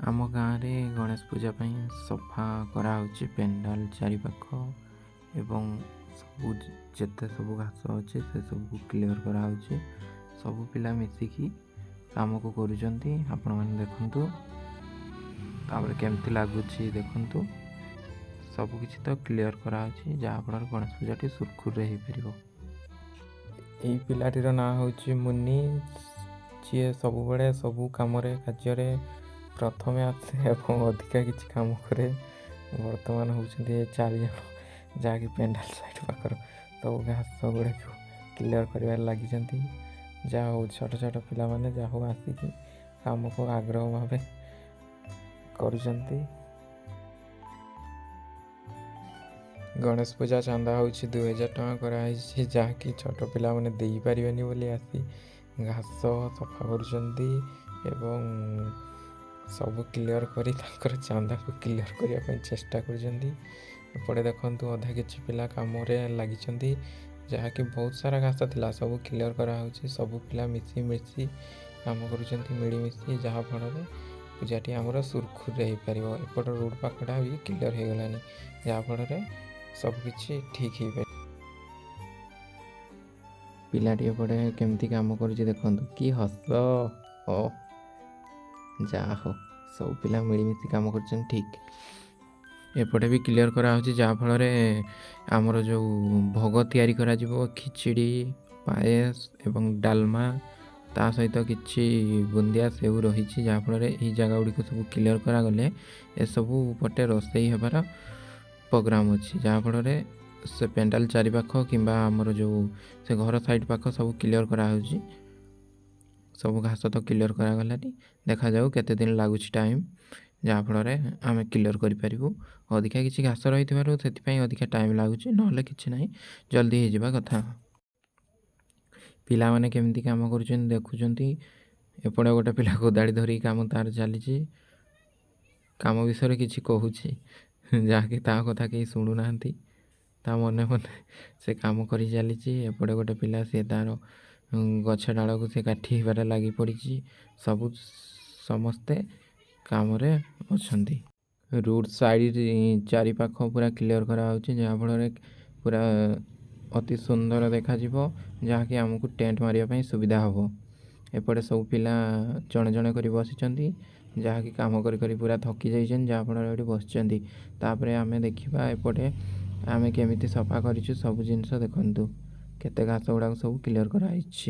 ଆମ ଗାଁରେ ଗଣେଶ ପୂଜା ପାଇଁ ସଫା କରାହେଉଛି ପେଣ୍ଡାଲ ଚାରିପାଖ ଏବଂ ସବୁ ଯେତେ ସବୁ ଘାସ ଅଛି ସେସବୁକୁ କ୍ଲିଅର୍ କରାହେଉଛି। ସବୁ ପିଲା ମିଶିକି କାମକୁ କରୁଛନ୍ତି। ଆପଣମାନେ ଦେଖନ୍ତୁ, ତାପରେ କେମିତି ଲାଗୁଛି ଦେଖନ୍ତୁ। ସବୁକିଛି ତ କ୍ଲିଅର୍ କରାହେଉଛି, ଯାହାଫଳରେ ଗଣେଶ ପୂଜାଟି ସୁରୁଖୁରୁରେ ହେଇପାରିବ। ଏଇ ପିଲାଟିର ନାଁ ହେଉଛି ମୁନି, ଯିଏ ସବୁବେଳେ ସବୁ କାମରେ କାର୍ଯ୍ୟରେ ପ୍ରଥମେ ଆସେ ଏବଂ ଅଧିକା କିଛି କାମ କରେ। ବର୍ତ୍ତମାନ ହେଉଛନ୍ତି ଏ ଚାରିଜଣ, ଯାହାକି ପେଣ୍ଡାଲ ସାଇଡ଼୍ ପାଖର ସବୁ ଘାସ ଗୁଡ଼ାକୁ କ୍ଲିଅର୍ କରିବାରେ ଲାଗିଛନ୍ତି। ଯାହା ହଉ, ଛୋଟ ଛୋଟ ପିଲାମାନେ ଯାହା ହଉ ଆସିକି କାମକୁ ଆଗ୍ରହ ଭାବେ କରୁଛନ୍ତି। ଗଣେଶ ପୂଜା ଚାନ୍ଦା ହେଉଛି 2000 ଟଙ୍କା କରାହେଇଛି, ଯାହାକି ଛୋଟ ପିଲାମାନେ ଦେଇପାରିବେନି ବୋଲି ଆସି ଘାସ ସଫା କରୁଛନ୍ତି ଏବଂ ସବୁ କ୍ଲିଅର୍ କରି ତାଙ୍କର ଚାନ୍ଦାକୁ କ୍ଲିଅର୍ କରିବା ପାଇଁ ଚେଷ୍ଟା କରୁଛନ୍ତି। ଏପଟେ ଦେଖନ୍ତୁ, ଅଧା କିଛି ପିଲା କାମରେ ଲାଗିଛନ୍ତି, ଯାହାକି ବହୁତ ସାରା ଘାସ ଥିଲା, ସବୁ କ୍ଲିଅର୍ କରାହେଉଛି। ସବୁ ପିଲା ମିଶି ମିଶି କାମ କରୁଛନ୍ତି ମିଳିମିଶି, ଯାହାଫଳରେ ପୂଜାଟି ଆମର ସୁରୁଖୁରୁରେ ହେଇପାରିବ। ଏପଟ ରୋଡ଼ ପାଖଟା ବି କ୍ଲିଅର୍ ହେଇଗଲାଣି, ଯାହାଫଳରେ ସବୁକିଛି ଠିକ୍ ହେଇପାରିବ। ପିଲାଟି ଏପଟେ କେମିତି କାମ କରୁଛି ଦେଖନ୍ତୁ, କି ହସ! ଓ ଯାହା ହଉ, ସବୁ ପିଲା ମିଳିମିଶି କାମ କରୁଛନ୍ତି ଠିକ୍। ଏପଟେ ବି କ୍ଲିଅର୍ କରାହେଉଛି, ଯାହାଫଳରେ ଆମର ଯେଉଁ ଭୋଗ ତିଆରି କରାଯିବ, ଖିଚିଡ଼ି, ପାଏସ ଏବଂ ଡାଲମା, ତା ସହିତ କିଛି ବୁନ୍ଦିଆ ସେଉ ରହିଛି, ଯାହାଫଳରେ ଏହି ଜାଗା ଗୁଡ଼ିକୁ ସବୁ କ୍ଲିଅର୍ କରାଗଲେ ଏସବୁ ପଟେ ରୋଷେଇ ହେବାର ପ୍ରୋଗ୍ରାମ୍ ଅଛି। ଯାହାଫଳରେ ସେ ପେଣ୍ଡାଲ ଚାରିପାଖ କିମ୍ବା ଆମର ଯେଉଁ ସେ ଘର ସାଇଡ଼୍ ପାଖ ସବୁ କ୍ଲିଅର୍ କରାହେଉଛି। ସବୁ ଘାସ ତ କ୍ଲିଅର୍ କରାଗଲାନି, ଦେଖାଯାଉ କେତେ ଦିନ ଲାଗୁଛି ଟାଇମ୍, ଯାହାଫଳରେ ଆମେ କ୍ଲିଅର୍ କରିପାରିବୁ। ଅଧିକା କିଛି ଘାସ ରହିଥିବାରୁ ସେଥିପାଇଁ ଅଧିକା ଟାଇମ୍ ଲାଗୁଛି, ନହେଲେ କିଛି ନାହିଁ, ଜଲ୍ଦି ହେଇଯିବା କଥା। ପିଲାମାନେ କେମିତି କାମ କରୁଛନ୍ତି ଦେଖୁଛନ୍ତି। ଏପଟେ ଗୋଟେ ପିଲା କୋଦାଳି ଧରିକି କାମ ତାର ଚାଲିଛି, କାମ ବିଷୟରେ କିଛି କହୁଛି, ଯାହାକି ତା କଥା କେହି ଶୁଣୁନାହାନ୍ତି। ତା ମନେ ମନେ ସେ କାମ କରି ଚାଲିଛି। ଏପଟେ ଗୋଟେ ପିଲା ସିଏ ତାର ଗଛ ଡାଳକୁ ସେ କାଠି ହେବାରେ ଲାଗି ପଡ଼ିଛି। ସବୁ ସମସ୍ତେ କାମରେ ଅଛନ୍ତି। ରୋଡ଼ ସାଇଡ଼୍ ଚାରିପାଖ ପୁରା କ୍ଲିଅର୍ କରାହେଉଛି, ଯାହାଫଳରେ ପୁରା ଅତି ସୁନ୍ଦର ଦେଖାଯିବ, ଯାହାକି ଆମକୁ ଟେଣ୍ଟ ମାରିବା ପାଇଁ ସୁବିଧା ହେବ। ଏପଟେ ସବୁ ପିଲା ଜଣେ ଜଣେ କରି ବସିଛନ୍ତି, ଯାହାକି କାମ କରି କରି ପୁରା ଥକି ଯାଇଛନ୍ତି, ଯାହାଫଳରେ ଏଠି ବସିଛନ୍ତି। ତାପରେ ଆମେ ଦେଖିବା ଏପଟେ ଆମେ କେମିତି ସଫା କରିଛୁ ସବୁ ଜିନିଷ। ଦେଖନ୍ତୁ, କେତେ ଘାସ ଗୁଡ଼ାକ ସବୁ କ୍ଲିଅର୍ କରାହେଇଛି।